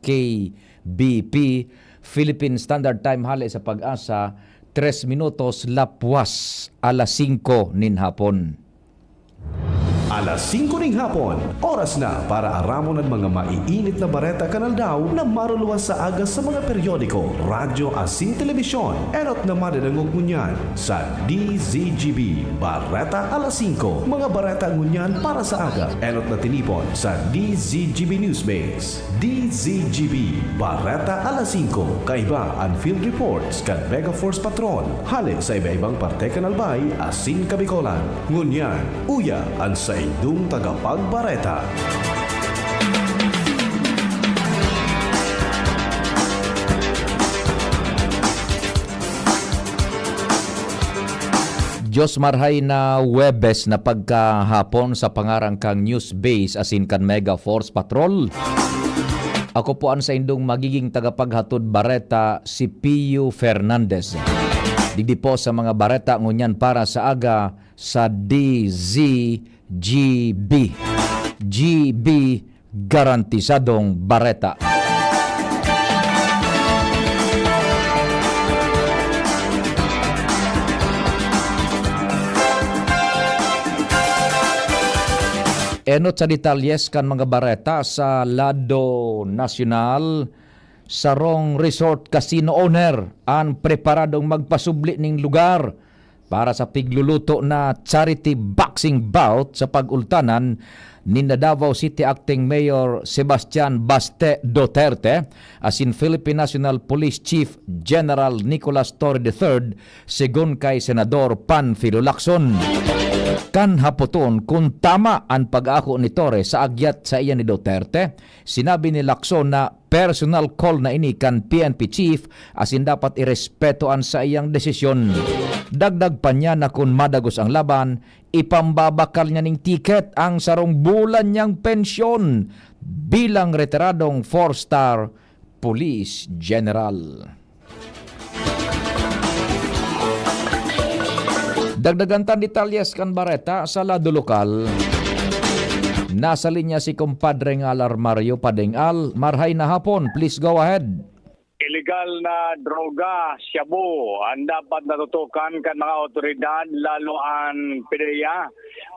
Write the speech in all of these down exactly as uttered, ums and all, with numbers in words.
K B P, Philippine Standard Time hale sa PAGASA, tres minutos lapwas alas singko nin hapon. Alas singko nin hapon, oras na para aramon an mga maiinit na bareta kan aldaw na maruluwas sa aga sa mga periodiko, radyo asin telebisyon. Enot na madadangog ngunyan sa D Z G B Bareta Alas Singko. Mga bareta ngunyan para sa aga, enot na tinipon sa D Z G B Newsbase. D Z G B, Bareta Alas Singko, kaiba an field reports kan Mega Force Patrol, hale sa iba-ibang parte kan Albay asin Kabicolan. Ngunyan, uya an saindong tagapagbareta. Diyos marhay na Huwebes na pagkahapon sa pangaran kan Newsbase asin kan Mega Force Patrol. Ako po an saindong magiging tagapaghatod bareta, si Pio Fernandez. Digdi po sa mga bareta ngunyan para sa aga sa D Z G B. G B, garantisadong bareta. Enot sa detalyes kan mga bareta sa lado nasyonal, sarong resort casino owner an preparadong magpasubli nin lugar para sa pigluluto na charity boxing bout sa pag-ultanan ninda Davao City Acting Mayor Sebastian Baste Duterte asin Philippine National Police Chief General Nicolas Torre the third, segun kay Senador Panfilo Lacson. Kan hapoton kun tama an pag-ako ni Torre sa agyat saiya ni Duterte, sinabi ni Lacson na personal call na ini kan P N P chief asin dapat irespeto an saiyang desisyon. Dagdag pa niya na kun madagos ang laban, ipambabakal niya ning ticket ang sarong bulan niyang pensyon bilang retiradong four-star police general. Dagdagan tan detalyes kan bareta sa lado lokal. Nasa linya si Compadre Ngal Armario Pading Al. Marhay na hapon, please go ahead. Illegal na droga, shabu, ang dapat natutukan kan mga awtoridad, lalo an PDEA,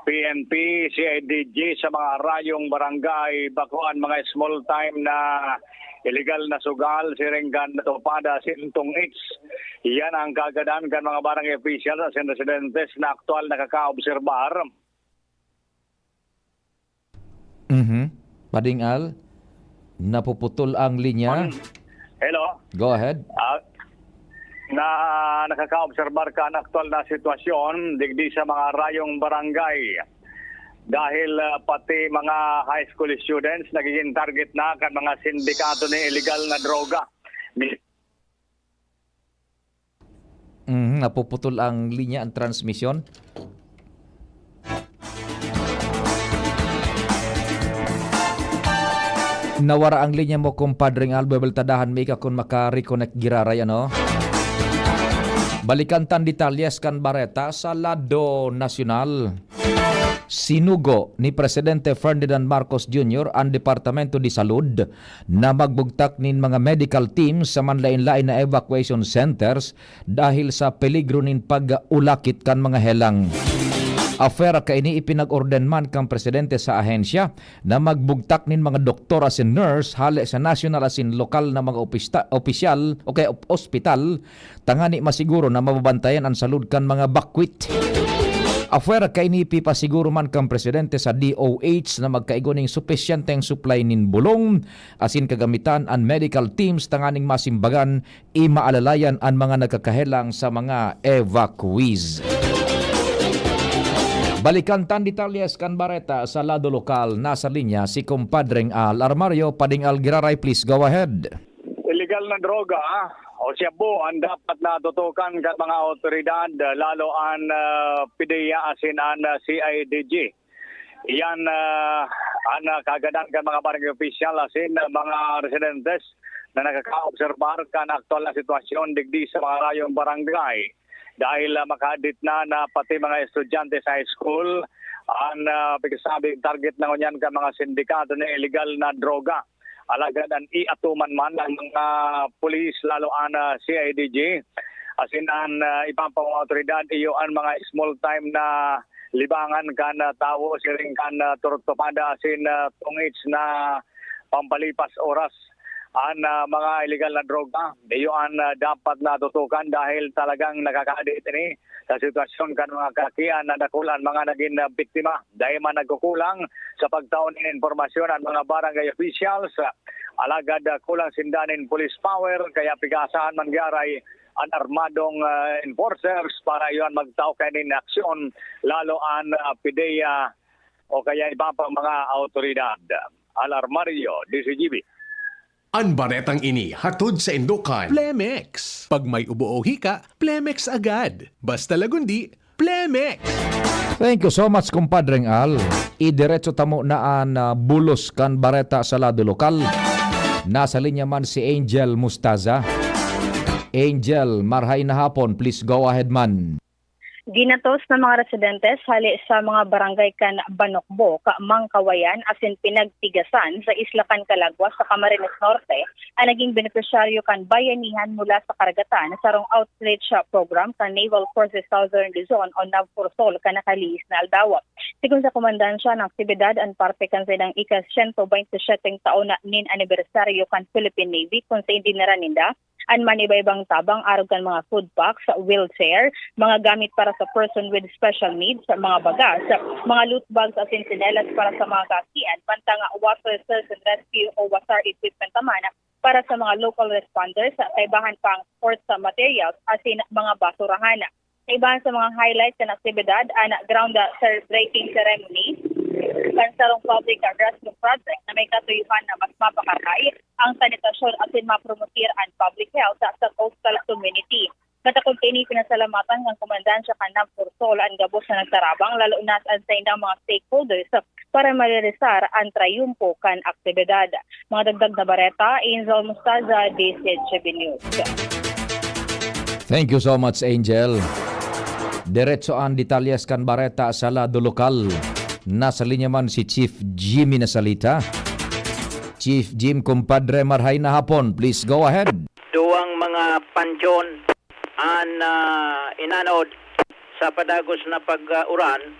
P N P, C I D G sa mga arayong barangay, bako an mga small time na illegal na sugal, siring kan natupada sintong its. Iyan ang kagadan kan mga barangay official asin residentes na aktual nakakaobserbar. Mhm. Pading Al, napuputol ang linya. On-, hello? Go ahead. Ah, na nakakaobserbar kan aktual na sitwasyon digdi sa mga arayong barangay. Dahil, ah, pati mga high school students nagiging target na kan mga sindikato nin illegal na droga. Mi- Mhm, napuputol ang linya, ang transmisyon. Nawara ang linya mo, Compadre Al, buwelta dahan mi ika kun maka-reconnect giraray, ano? Balikan tan detalyes kan bareta sa lado nasyonal. Sinugo ni Presidente Ferdinand Marcos Junior an Departamento de Salud na magbugtak nin mga medical teams sa manlaen-laen na evacuation centers dahil sa peligro nin pag-ulakit kan mga helang. Afuera kaini, ipinag-orden man kan presidente sa ahensya na magbugtak nin mga doktor asin nurse hale sa nasyonal asin lokal na mga opista-, opisyal o kaya op-, ospital tangani masiguro na mababantayan an salud kan mga bakwit. Afuera kaini, ipipasiguro man kan presidente sa D O H na magkaigo nin supisyenteng supply nin bulong asin kagamitan an medical teams tanganing masimbagan i maalalayan an mga nagkakahelang sa mga evacuees. Balikan tan detalyes kan bareta sa lado lokal. Nasa linya si Compadreng Al Armario. Pading Al Giraray, please go ahead. Illegal na droga o shabu ang dapat na tutukan kan mga awtoridad, lalo an, ah, PDEA asin an, ah, C I D G. Iyan, ah, an, ah, kagadan kan mga barangay opisyal asin mga residentes na nakakaobserbar kan aktual na sitwasyon digdi sa mga arayong barangay. Dahil, ah, makaadit na na pati mga estudyante sa high school, an, ah, pinasabing target na ngunyan kan mga sindikato na illegal na droga. Alagad an iatuman man ang mga pulis, lalo an, ah, C I D G, asin an, ah, iba pang mga awtoridad, iyo an mga small time na libangan kan, ah, tawo siring kan, ah, turok tupada asin, ah, tungits na pampalipas oras. An, ah, mga iligal na droga, iyo an, ah, dapat na tutukan dahil talagang nakakadit ini sa sitwasyon kan mga karakian na dakul an mga nagin, ah, biktima. Dai man nagkukulang sa pagtao nin impormasyon an mga barangay officials, alagad, ah, kulang sinda nin police power, kaya pig-aasahan man gyaray an armadong, ah, enforcers para iyon magtao kaini nin aksyon, lalo an, ah, PDEA o kaya iba pang mga awtoridad. Al Armario, D Z G B. An baretang ini hatod saindo kan Plemex. Pag may ubo o hika, Plemex agad. Basta lagundi, Plemex! Thank you so much, Kumpadreng Al. Idiretso tamo na an, ah, bulos kan bareta sa lado lokal. Nasa linya man si Angel Mustaza. Angel, marhay na hapon. Please go ahead man. Ginatos ng mga residentes hali sa mga barangay kan Banokbok, Mangkawayan asin Pinagtigasan sa Isla kan Calagua sa Camarines Norte ang naging benepisyaryo kan bayanihan mula sa karagatan, sarong outreach program kan Naval Forces Southern Luzon o NAVFORSOL kan nakalihis na aldaw. Sigon sa komandansya ng aktibidad, an parte kan saindang ika-siyento bente siyete taon na nin anibersaryo kan Philippine Navy, kun sain dinara ninda an manibaybang tabang arog kan mga food packs, wheelchair, mga gamit para sa person with special needs, mga bagas, mga loot bags asin tsinelas para sa mga kaakian, mantang water search and rescue o wasar equipment naman para sa mga local responders, kaibahan pang sports materials asin mga basurahan. Kaibahan sa mga highlights kan aktibidad, an ground, ah, breaking ceremony kan sarong public, ah, restroom project na may katuyuhan na mas mapakakait ang sanitasyon asin mapromotir an public health sa, sa coastal community. Katakod kaini, pinasalamatan kan komandansya kan NAVFORSOL an gabos na nagtarabang, lalo na an saindang mga stakeholders para marealisar an trayumpo kan aktibidad. Mga dagdag na bareta, Angel Mustaza, D Z G B News. Thank you so much, Angel. Diretso an detalyes kan bareta sa lado lokal. Nasa linya man si Chief Jimmy Nasalita. Chief Jim, kumpadre, marhay na hapon. Please go ahead. Duwang mga pansyon an, ah, inanod sa padagos na pag-uran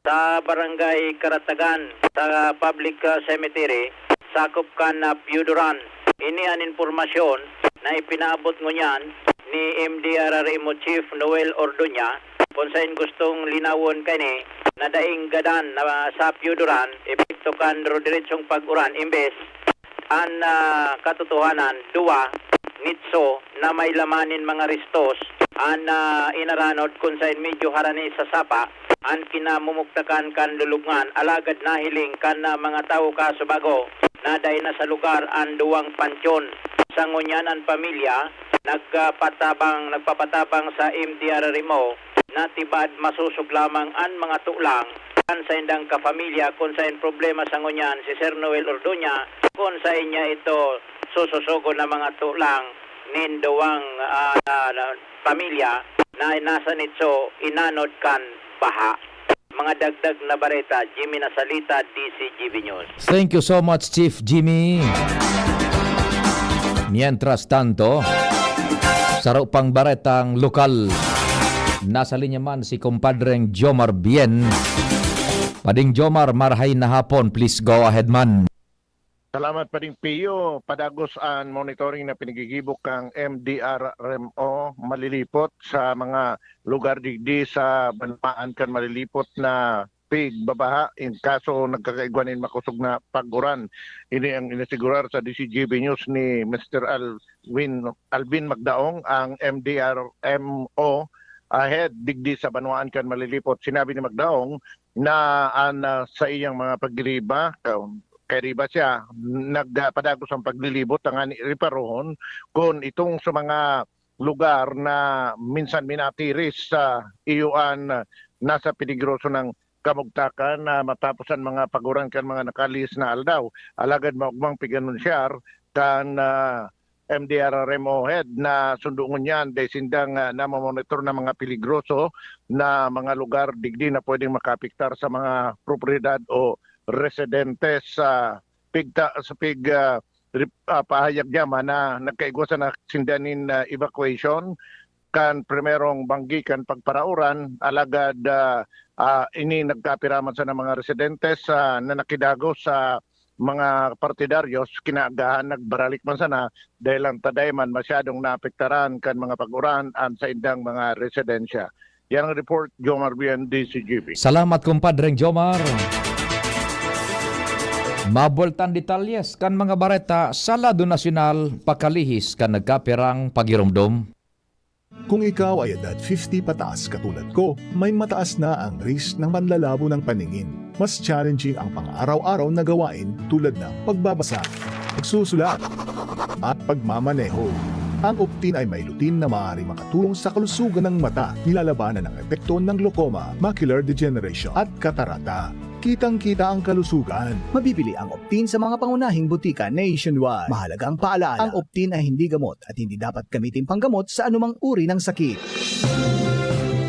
sa Barangay Karatagan, sa public, ah, cemetery, sakop kan, ah, Piyuduran. Ini an impormasyon na ipinaabot ngunyan ni M D R R M O Chief Noel Ordoña, kun sain gustong linawon kaini na daing gadan na sa Piyuduran, epekto kan diretso-diretsong pag-uran, imbes an, ah, katotohanan, duwa, nitso na may laman nin mga restos an, ah, inaranod kun sain medyo harani sa sapa an kinamumugtakan kan lulubngan, alagad nahiling kan, ah, mga tawo kasubago na dai na sa lugar an duwang pansyon. Sa ngunyan an pamilya nagpapatabang, nagpapatabang sa M D R R M O na tibad masosog lamang an mga tulang kan saindang kapamilya kun sain problema sa ngunyan si Sir Noel Ordoña, kun sain niya ito sususugon na mga tulang nin duwang, ah, na, na pamilya na nasa nitso inanod kan baha. Mga dagdag na bareta, Jimmy Nasalita, D Z G B News. Thank you so much, Chief Jimmy. Mientras tanto, saro pang baretang lokal. Nasa linya man si kumpadreng Jomar Bien. Pading Jomar, marhay na hapon. Please go ahead man. Salamat, Pading Pio. Padagos an monitoring na pinigigibo kan M D R R M O Malilipot sa mga lugar digdi sa banwaan kan Malilipot na pigbabaha in kaso nagkakaigwa nin makosog na pag-uran. Ini ang inasigurar sa D Z G B News ni Mister Alwin, Alvin Magdaong, ang M D R M O, ah, head digdi sa banwaan kan Malilipot. Sinabi ni Magdaong na an, ah, saiyang mga pagiriba, ka-, kairiba siya, nagpadagos ang paglilibot tanganing reparohon kun itong sa mga lugar na minsan minatiris sa iyo an, ah, nasa peligroso ng kamugtakan na matapos an mga pag-uran kan mga nakalihis na aldaw. Alagad maogmang pig-anunsyar kan, ah, M D R R M O head na sundo ngunyan dai sindang, ah, namomonitor na mga peligroso na mga lugar digdi na pwedeng makaapektar sa mga propiedad o residente sa pigta-, sa pig-, ah, rep-, ah, pahayag niya man na nagkaigwa sana sinda nin, ah, evacuation kan primerong banggi kan pagparauran, alagad, ah, ah, ini nagkapira man sana mga residentes, ah, na nakidagos sa mga partidaryos, kinaagahan nagbaralik man sana dahil lang ta dai man masyadong naapektaran kan mga pag-uran an saindang mga residensya. Yan ang report, Jomar Bien, D C G B. Salamat, kumpadreng Jomar. Mabueltan detalyes kan mga bareta sa lado nasyonal, pakalihis kan nagkapirang pagiromdom. Kung ikaw ay edad fifty pataas katulad ko, may mataas na ang risk ng panlalabo ng paningin. Mas challenging ang pang-araw-araw na gawain tulad ng pagbabasa, pagsusulat, at pagmamaneho. Ang Optin ay may lutein na maaaring makatulong sa kalusugan ng mata, nilalabanan ang epekto ng glaucoma, macular degeneration, at katarata. Kitang-kita ang kalusugan. Mabibili ang Optin sa mga pangunahing butika nationwide. Mahalagang paalala, ang Optin ay hindi gamot at hindi dapat gamitin panggamot sa anumang uri ng sakit.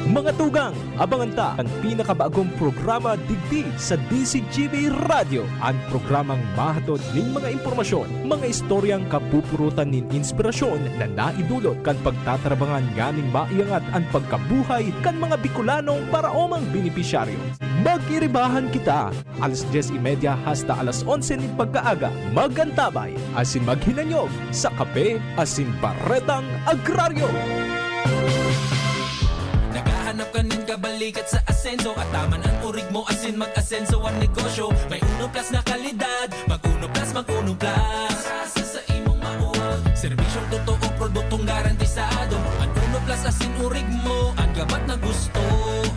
Mga tugang, abangan ta ang pinakabagong programa digdi sa D C G B Radyo. An programang mahatod nin mga impormasyon, mga istoryang kapupurutan nin inspirasyon na naidulot kan pagtatarabangan nganing maiangat an pagkabuhay kan mga Bicolanong paraomang benepisyaryo. Mag-iribahan kita! Alas dyes y media hasta alas onse nin pagkaaga, mag-antabay asin maghinanyog sa Kape asin Baretang Agraryo. Naghahanap ka nin kabalikat sa asenso, ataman an orig mo asin mag-asenso an negosyo. May Uno Plus na kalidad, mag Uno Plus, mag Uno Plus. Sa, sa, sa imong mauwag. Serbisyong totoo, produktong garantisado. An Uno Plus asin orig mo, an gabat na gusto.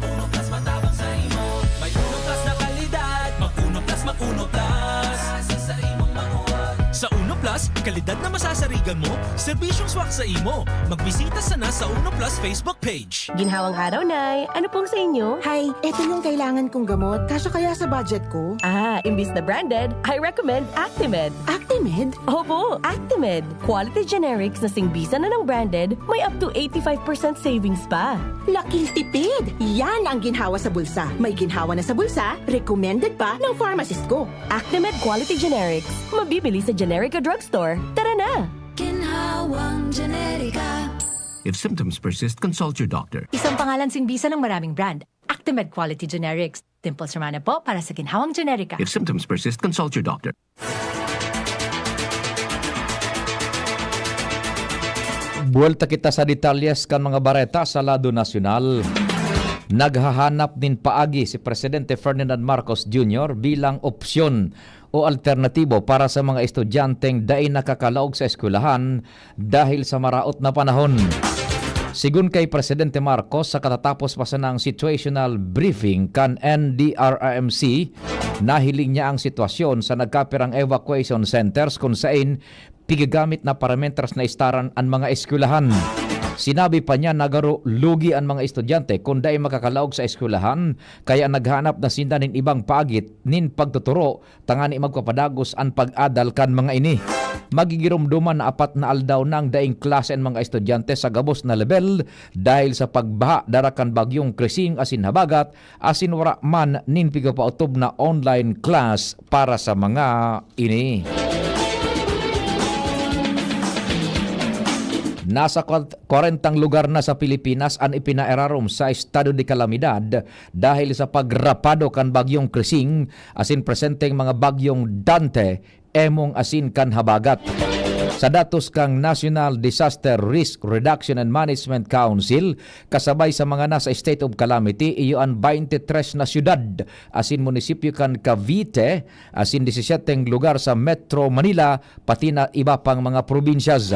Uno Plus matabang sa imo. May Uno Plus na kalidad. Mag Uno Plus, mag Uno Plus. Sa, sa imong mauwag. Sa Uno Plus, kalidad na masasarigan mo, serbisyong swak sa imo. Magbisita sana sa Uno Plus Facebook page. Ginhawang araw, Nay. Ano pong sa inyo? Hay, eto yung kailangan kong gamot. Kasya kaya sa budget ko? Ah, imbis na branded, I recommend Actimed. Actimed? Opo, Actimed. Quality generics na singbisa na ng branded, may up to eighty-five percent savings pa. Laking tipid! Yan ang ginhawa sa bulsa. May ginhawa na sa bulsa, recommended pa ng pharmacist ko. Actimed Quality Generics. Mabibili sa Generica Drugstore. Tara na! Ginhawang Generica. If symptoms persist, consult your doctor. Isang pangalan singbisa ng maraming brand. Actimed Quality Generics. Dimples Romana po para sa Ginhawang Generica. If symptoms persist, consult your doctor. Buwelta kita sa detalyes kan mga bareta sa lado nasyonal. Naghahanap nin paagi si Presidente Ferdinand Marcos Junior bilang opsyon o alternatibo para sa mga estudyanteng dai nakakalaog sa eskwelahan dahil sa maraot na panahon. Sigon kay Presidente Marcos, sa katatapos pa sanang situational briefing kan N D R R M C, nahiling niya ang sitwasyon sa nagkapirang evacuation centers kun sain pigagamit na parametras na istaran an mga eskwelahan. Sinabi pa niya na garo lugi an mga estudyante kun dai makakalaog sa eskwelahan, kaya naghanap na sinda nin ibang paagi nin pagtuturo tangani magpapadagos an pag-adal kan mga ini. Magigiromdoman na apat na aldaw nang daing klase an mga estudyante sa gabos na lebel dahil sa pagbaha dara kan Bagyong Krising asin habagat, asin wara man nin pigapaotob na online class para sa mga ini. Nasa kwat-, kwarentang lugar na sa Pilipinas an ipinairarom sa estado de kalamidad dahil sa pagrapado kan Bagyong Krising asin presenteng mga Bagyong Dante, Emong asin kan habagat. Sa datos kan National Disaster Risk Reduction and Management Council, kasabay sa mga nasa state of calamity, iyo an twenty-three na syudad asin munisipyo kan Cavite, asin disisiete lugar sa Metro Manila, pati na iba pang mga probinsyas.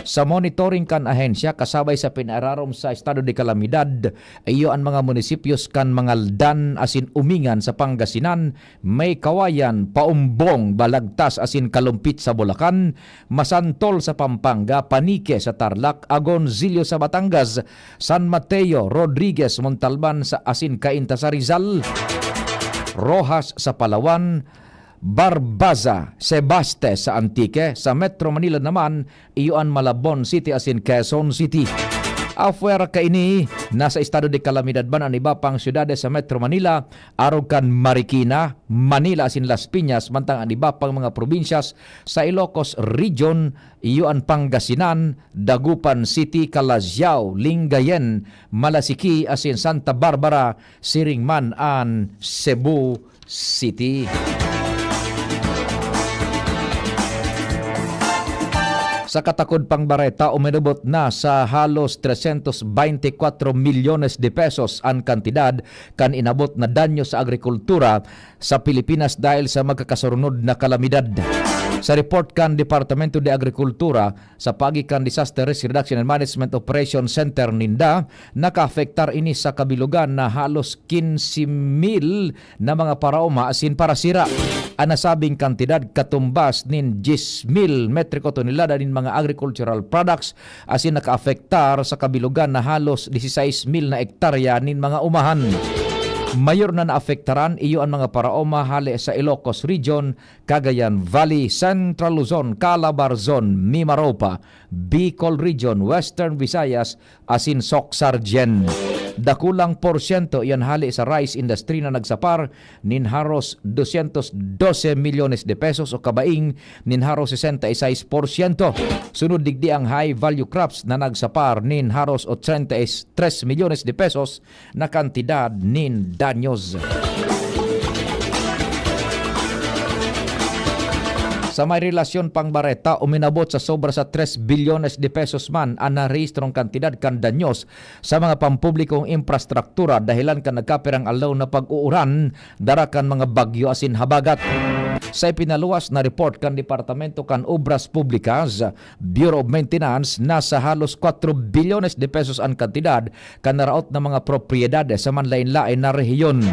Sa monitoring kan ahensya, kasabay sa pinaararom sa estado de kalamidad, iyo an mga munisipyos kan Mangaldan asin Umingan sa Pangasinan, May Kawayan, Paumbong, Balagtas asin Kalumpit sa Bulacan, Masantol sa Pampanga, Panique sa Tarlac, Agoncillo sa Batangas, San Mateo, Rodriguez, Montalban sa asin Cainta sa Rizal, Roxas sa Palawan, Barbaza, Sebaste sa Antique, sa Metro Manila naman, iyo an Malabon City asin Quezon City. Afuera kaini, nasa estado de kalamidad man an iba pang syudades sa Metro Manila, arog kan Marikina, Manila asin Las Piñas, mantang an iba pang mga probinsyas sa Ilocos Region, iyo an Pangasinan, Dagupan City, Calaziao, Lingayen, Malasiqui asin Santa Barbara, siring man an Cebu City. Sa katakod pang bareta, uminabot na sa halos trescientos veinticuatro milyones de pesos an kantidad kan inabot na danyo sa agrikultura sa Pilipinas dahil sa magkakasurunod na kalamidad. Sa report kan Departamento de Agrikultura, sa paagi kan Disaster Risk Reduction and Management Operation Center ninda, nakaapektar ini sa kabilugan na halos quince mil na mga paraoma asin parasira. An nasabing kantidad katumbas nin diyes mil metriko tonelada nin mga agricultural products asin nakaapektar sa kabilugan na halos dieciséis mil na ektarya nin mga umahan. Mayor na naapektaran iyo an mga paraoma hale sa Ilocos Region, Cagayan Valley, Central Luzon, Calabarzon, Mimaropa, Bicol Region, Western Visayas, asin Soccsksargen. Dakulang porsyento iyan hale sa rice industry na nagsapar nin haros doscientos doce milyones de pesos o kabaing nin haros sesenta y seis porsyento. Sunod digdi ang high value crops na nagsapar nin haros ochenta y tres milyones de pesos na kantidad nin danyos. Sa may relasyon pang bareta, uminabot sa sobra sa tres bilyones de pesos man an narehistrong kantidad kan danyos sa mga pampublikong infrastruktura dahelan kan nagkapirang aldaw na pag-uuran dara kan mga bagyo asin habagat. Sa ipinaluwas na report kan Departamento kan Obras Publikas, Bureau of Maintenance, nasa halos kwatro bilyones de pesos an kantidad kan naraot na mga propiedades sa manlaen-laen na rehiyon.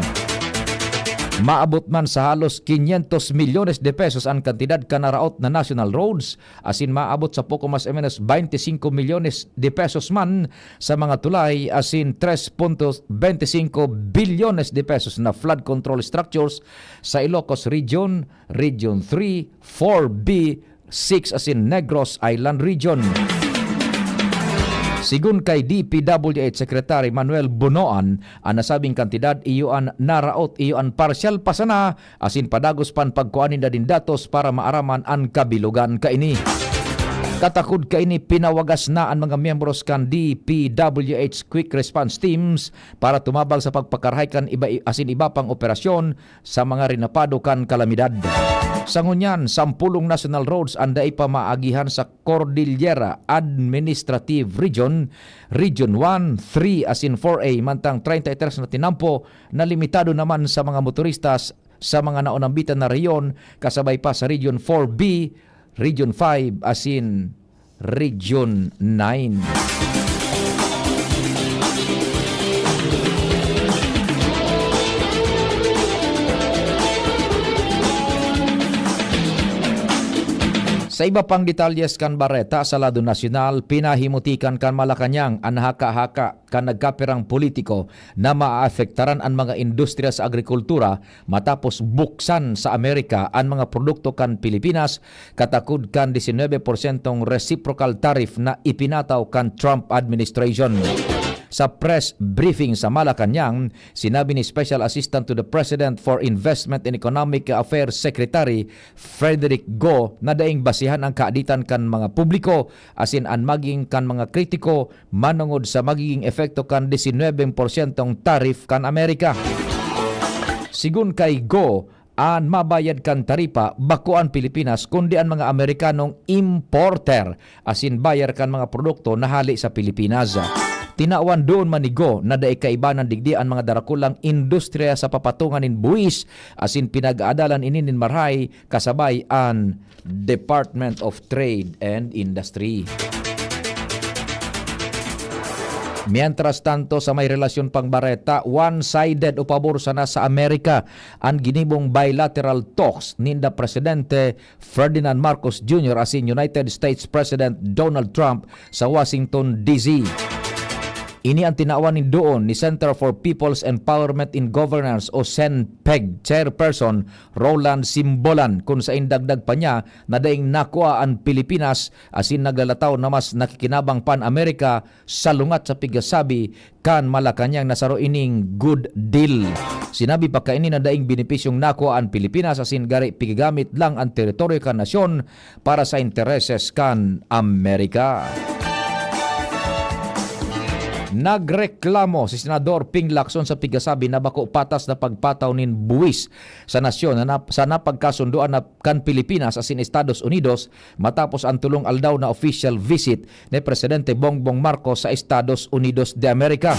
Maabot man sa halos quinientos milyones de pesos an kantidad kan naraot na national roads, asin maabot sa poko mas o menos veinticinco milyones de pesos man sa mga tulay, asin tres punto veinticinco bilyones de pesos na flood control structures sa Ilocos Region, Region three, four B, six asin Negros Island Region. Sigun kay D P W H Secretary Manuel Bonoan, an nasabing kantidad iyo an naraot, iyo an parsyal pa sana, asin padagos pan pagkua ninda nin datos para maaraman an kabilugan kaini. Katakod kaini, pinawagas na an mga miyembros kan D P W H Quick Response Teams para tumabang sa pagpakarahay kan iba, asin iba pang operasyon sa mga rinapado kan kalamidad. Sa ngunyan, sampolong national roads an dai pa maagihan sa Cordillera Administrative Region, Region one, three asin four A, mantang treinta y tres na tinampo na limitado naman sa mga motoristas sa mga naonambitan na rehiyon, kasabay pa sa Region four B, Region five asin Region nine. Sa iba pang detalyes kan bareta, sa lado nasyonal, pinahimutikan kan Malacañang an haka-haka kan nagkapirang politiko na maaapektaran an mga industriya sa agrikultura matapos buksan sa Amerika an mga produkto kan Pilipinas, katakod kan disinwebe porsyentong reciprocal tariff na ipinataw kan Trump administration. Sa press briefing sa Malacañang, sinabi ni Special Assistant to the President for Investment and Economic Affairs Secretary Frederick Go na daing basehan ang kaaditan kan mga publiko asin an maging kan mga kritiko manongod sa magiging epekto kan disinwebe porsyentong tariff kan Amerika. Sigun kay Go, an mabayad kan taripa bako an Pilipinas, kundi an mga Amerikanong importer asin buyer kan mga produkto na hale sa Pilipinas. Tinawan doon man ni Go na dai kaibanan digdi an mga darakulang industriya sa papatungan nin buhis asin pinag-aadalan ini nin marahay kasabay an Department of Trade and Industry. Mientras tanto, sa may relasyon pang bareta, one-sided o pabor sana sa Amerika an ginibong bilateral talks ninda Presidente Ferdinand Marcos Junior asin United States President Donald Trump sa Washington, D C. Ini ang tinawan nin duon ni Center for People's Empowerment in Governance o CENPEG Chairperson Roland Simbolan, kun sain dagdag pa niya na daing nakua an Pilipinas asin naglalataw na mas nakikinabang pa an Amerika salungat sa pigasabi kan Malacañang na saro ining good deal. Sinabi pa kaini na daing benepisyong nakua an Pilipinas asin gari pigagamit lang an teritoryo kan nasyon para sa intereses kan Amerika. Nagreklamo si Senador Ping Lacson sa pigasabi na bako patas na pagpataw nin buwis sa nasyon na nap-, sa napagkasundoan na kan Pilipinas asin Estados Unidos matapos an tolong aldaw na official visit ni Presidente Bongbong Marcos sa Estados Unidos de America.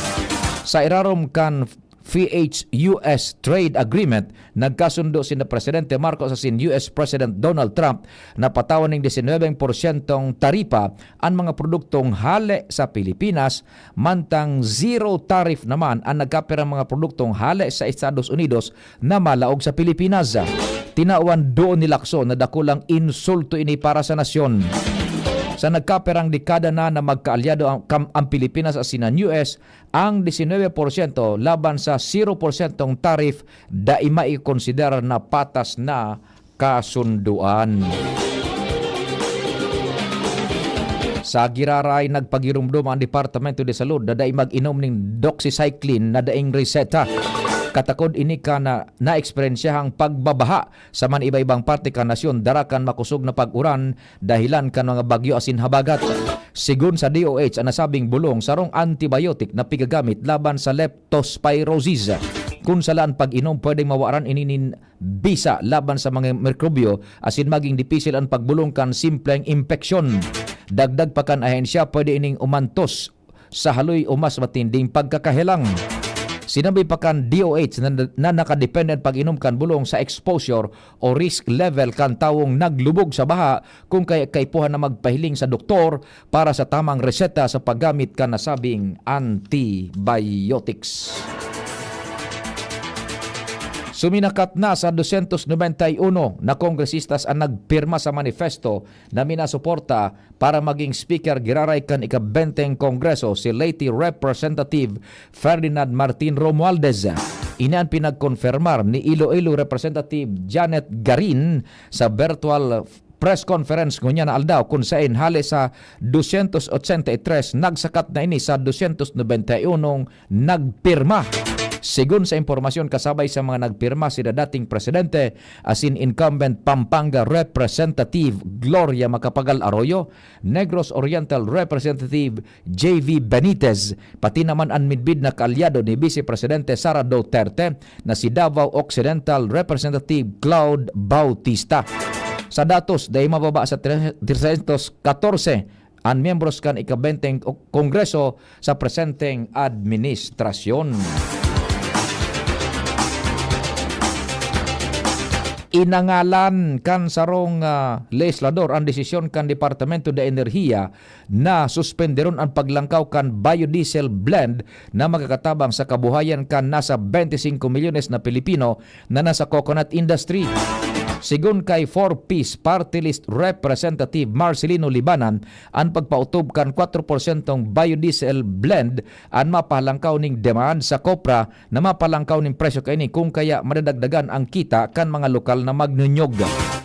Sa irarom kan F H U S Trade Agreement, nagkasundo sina Presidente Marcos asin U S President Donald Trump na patawan ning disinwebeng porsyentong taripa an mga produktong hale sa Pilipinas, mantang zero tariff naman an nagkapirang mga produktong hale sa Estados Unidos na malaog sa Pilipinas. Tinawan doon ni Lacson na dakulang insulto ini para sa nasyon. Sa nagkapirang dekada na na magkaalyado ang, kam-, ang Pilipinas asin ang U S, ang disinwebe porsyento laban sa zero porsyentong tariff dai maikonsiderar na patas na kasundoan. Sa giraray, nagpagirumdom ang Departamento de Salud na dai mag-inom nin doxycycline na daing reseta. Katakod ini kan naeksperensyahang pagbabaha sa man iba-ibang parte kan nasyon, dara kan makosog na pag-uran dahilan kan mga bagyo asin habagat. Sigon sa D O H, an nasabing bulong sarong antibiotic na pigagamit laban sa leptospirosis. Kun sala an pag-inom, pwedeng mawaran ini nin bisa laban sa mga mikrobyo asin maging dipisil an pagbolong kan simpleng impeksyon. Dagdag pa kan ahensya, pwede ining umantos sa haloy o mas matinding pagkakahelang. Sinabi pa kan D O H na, na nakadepende an pag-inom kan bulong sa exposure o risk level kan tawong naglubog sa baha, kun kaya kaipuhan na magpahiling sa doktor para sa tamang reseta sa paggamit kan nasabing antibiotics. Suminakat na sa dosyentos nobenta y uno na kongresistas an nagpirma sa manifesto na minasuporta para maging speaker giraray kan ika-benteng Kongreso si late Representative Ferdinand Martin Romualdez. Ini an pinagkonfirmar ni Iloilo Representative Janet Garin sa virtual press conference ngunyan na aldaw, kun saen hale sa dosyentos otsenta y tres, nagsakat na ini sa dosyentos nobenta y unong nagpirma. Sigon sa impormasyon, kasabay sa mga nagpirma sina dating presidente asin incumbent Pampanga Representative Gloria Macapagal Arroyo, Negros Oriental Representative J V Benitez, pati naman an midbid na kaalyado ni Vice Presidente Sara Duterte na si Davao Occidental Representative Cloud Bautista. Sa datos, dai mababa sa tre-, trescientos catorce an miyembros kan ikabenteng Kongreso sa presenteng administrasyon. Inangalan kan sarong, ah, legislador an desisyon kan Departamento de Enerhiya na suspenderon an paglangkaw kan biodiesel blend na magkakatabang sa kabuhayan kan nasa twenty-five milyones na Pilipino na nasa coconut industry. Sigon kay Four Ps Party List Representative Marcelino Libanan, an pagpaotob kan kwatro porsyentong biodiesel blend an mapahalangkaw ning demand sa kopra na mapalangkaw nin presyo kaini, kun kaya madadagdagan ang kita kan mga lokal na magnunyog.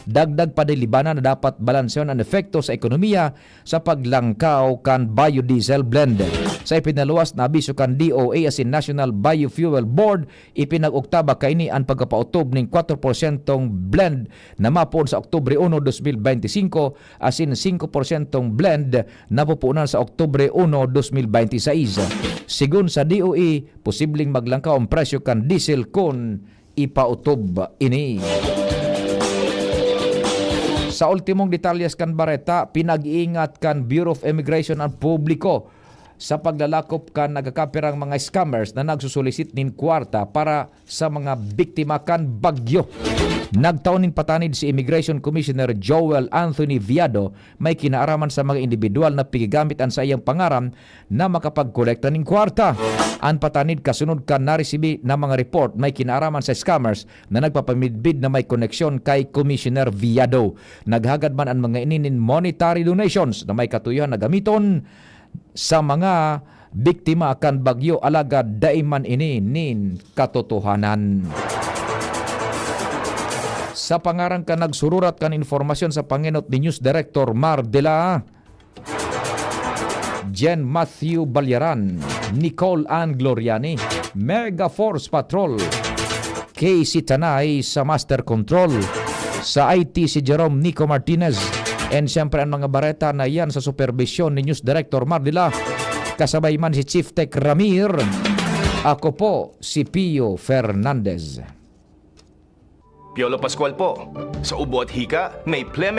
Dagdag pa ni Libanan na dapat balansehon an epekto sa ekonomiya sa paglangkaw kan biodiesel blend. Sa ipinaluwas na abiso kan D O A asin National Biofuel Board, ipinag-oktaba kaini an pagkapaotob nin kwatro porsyentong blend na mapoon sa Oktubre uno, dos mil benti singko, asin singko porsyentong blend na pupunan sa Oktubre uno, dos mil benti sais. Sigon sa D O A, posibleng maglangkaw ang presyo kan diesel kun ipaotob ini. Sa ultimong detalyes kan bareta, pinag-iingat kan Bureau of Immigration ang publiko sa paglalakop kan nagkakapirang mga scammers na nagsusulisit nin kwarta para sa mga biktima kan bagyo. Nagtao nin patanid si Immigration Commissioner Joel Anthony Viado, may kinaaraman sa mga indibidwal na pigagamit an saiyang pangaran na makapagkolekta nin kwarta. An patanid kasunod kan naresibi na mga report may kinaaraman sa scammers na nagpapamidbid na may koneksyon kay Commissioner Viado. Naghagad man an mga ini nin monetary donations na may katuyohan na gamiton sa mga biktima kan bagyo, alagad dai man ini nin katotohanan. Sa pangaran kan nagsururat kan informasyon sa pangenot ni News Director Mar de la, Jen Matthew Balyaran, Nicole Ann Gloriani, Mega Force Patrol, Casey Tanay sa Master Control, sa I T si Jerome Nico Martinez, and siyempre ang mga bareta na yan sa superbisyon ni News Director Mar de la, kasabay man si Chief Tech Ramir. Ako po si Pio Fernandez. Piolo Pascual po. Sa ubo at hika, may pleme